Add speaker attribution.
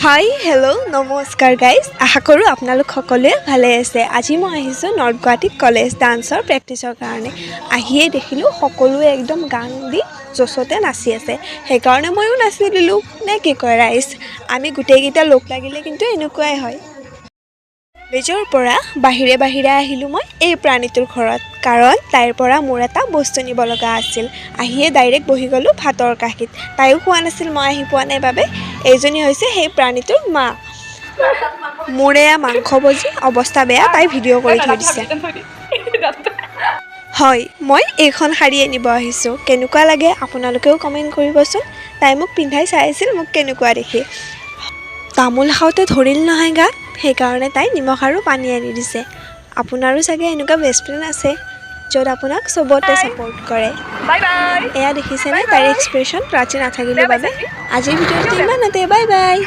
Speaker 1: হাই, hello', নমস্কাৰ guys. আশা কৰোঁ আপোনালোক সকলোৱে ভালে আছে। আজি মই আহিছোঁ নৰ্থ গুৱাহাটী কলেজ ডান্সৰ প্ৰেক্টিছৰ কাৰণে। আহিয়ে দেখিলোঁ সকলোৱে একদম গান দি জচতে নাচি আছে, সেইকাৰণে ময়ো নাচি দিলোঁ, নে কি কয় ৰাইজ? আমি গোটেইকেইটা লগ লাগিলে কিন্তু এনেকুৱাই হয়। কলেজৰ পৰা বাহিৰে বাহিৰে আহিলোঁ মই এই প্ৰাণীটোৰ ঘৰত, কাৰণ তাইৰ পৰা মোৰ এটা বস্তু নিব লগা আছিল। আহিয়ে ডাইৰেক্ট বহি গ'লোঁ ভাতৰ কাঁহীত। তাইও খোৱা নাছিল মই আহি পোৱা নাই বাবে। এইজনী হৈছে সেই প্ৰাণীটোৰ মা। মোৰ এয়া মাংস ভজি অৱস্থা বেয়া, তাই ভিডিঅ' কৰি থৈ দিছে। হয়, মই এইখন শাৰী আনিব আহিছোঁ। কেনেকুৱা লাগে আপোনালোকেও কমেণ্ট কৰিবচোন। তাই মোক পিন্ধাই চাই আছিল মোক কেনেকুৱা দেখি। তামোল খাওঁতে ধৰিল নহয় গাত, সেইকাৰণে তাই নিমখ আৰু পানী আনি দিছে। আপোনাৰো চাগে এনেকুৱা বেষ্ট ফ্ৰেণ্ড আছে, য'ত আপোনাক চবতে ছাপৰ্ট কৰে।
Speaker 2: Bye bye.
Speaker 1: এয়া দেখিছেনে তাইৰ এক্সপ্ৰেশ্যন, ৰাতি নাথাকিলোঁ বাবে। আজিৰ ভিডিঅ'টো ইমানতে, বাই বাই।